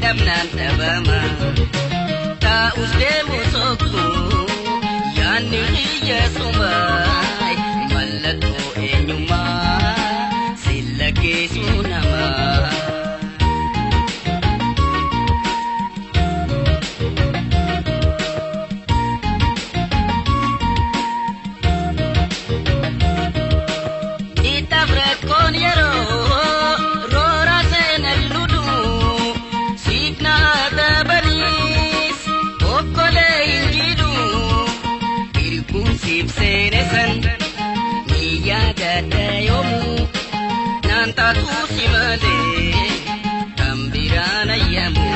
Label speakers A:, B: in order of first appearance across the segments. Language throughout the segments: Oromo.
A: dhabnaan dhabama. Taa'us deemu sokku yaanni kiyya sumaa mallattoo eenyummaa silla geessu namaa. Itaaf rakkoon yeroo roora seenan ludu siif naa dabaliis okkolee hin jiru hirkuun siif seene san ni yaadadha yoomuu naan taatu si malee kan biraan ayyamu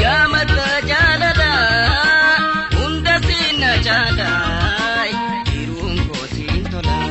A: yaa madda jaalalaa hunda sinna caalaa jiruun koo siin tolaa.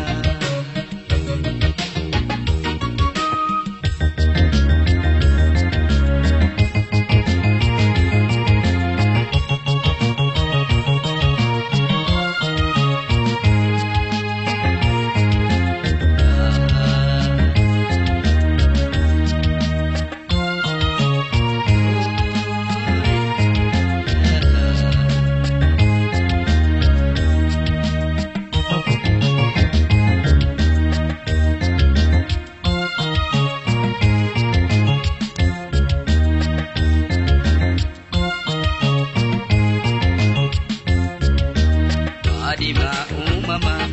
A: Baadhimaa uumamaa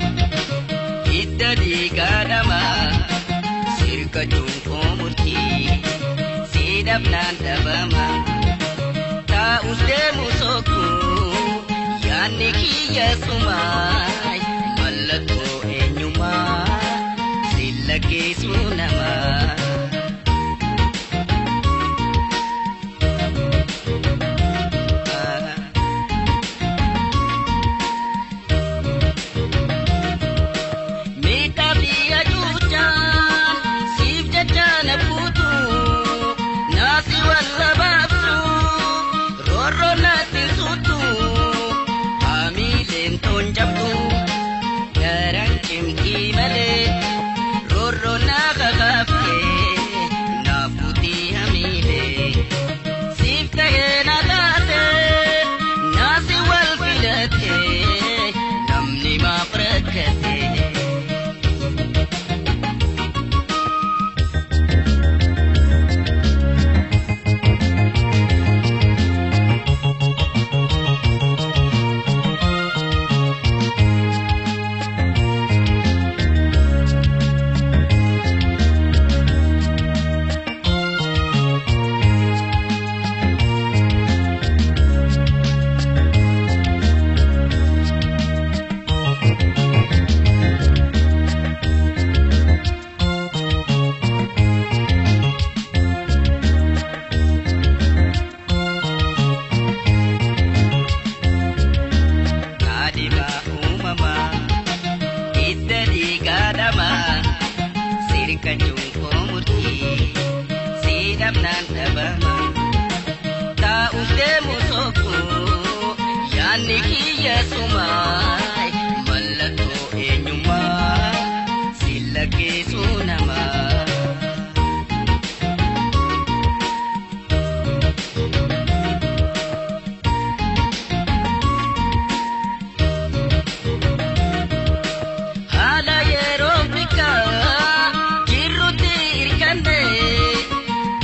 A: hidda dhiigaadhamaa sirka cuunfoo murtii si dhabnaan dhabamaa taa'us deemu sokku yaanni kiyya sumaa mallattoo eenyummaa silla geessu namaa. Miidhaa biyya cuuchaan siif jecha na buutu naasi warra baabsu roorroo natti suutu haamileen toon jabdu garaan cimtii malee roorroo na kakaafte naaf kutii hamiilee siif ta'ee na taate naasi wal filate namni maaf rakkate. Kaadhimaa uumamaa hidda dhiigaadhamaa sirka cuunfoo murtii si dhabnaan dhabamaa taa'us deemu sokku yaanni kiyya sumaa mallattoo eenyummaa silla geessu namaa. Haala yeroo bikka jirrutti hirkanne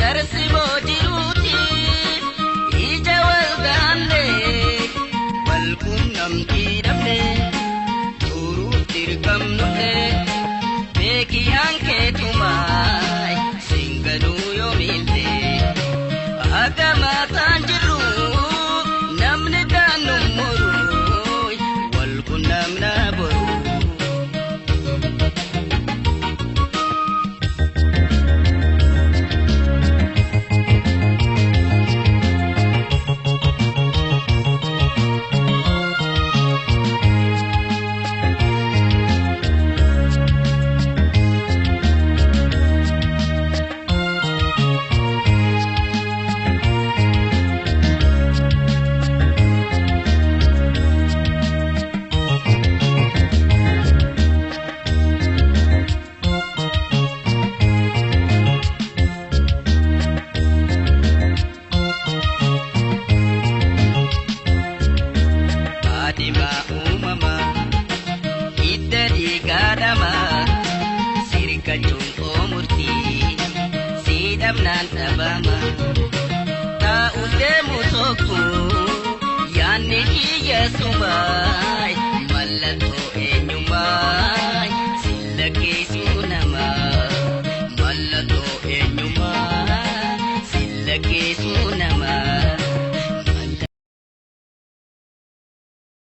A: darsi moo jiru. dhabnaan dhabama. Taa'u deemu tokko yaanni kiyya sumaay mallattoo eenyummaa silla keessuu namaa mallattoo eenyummaa silla keessuu.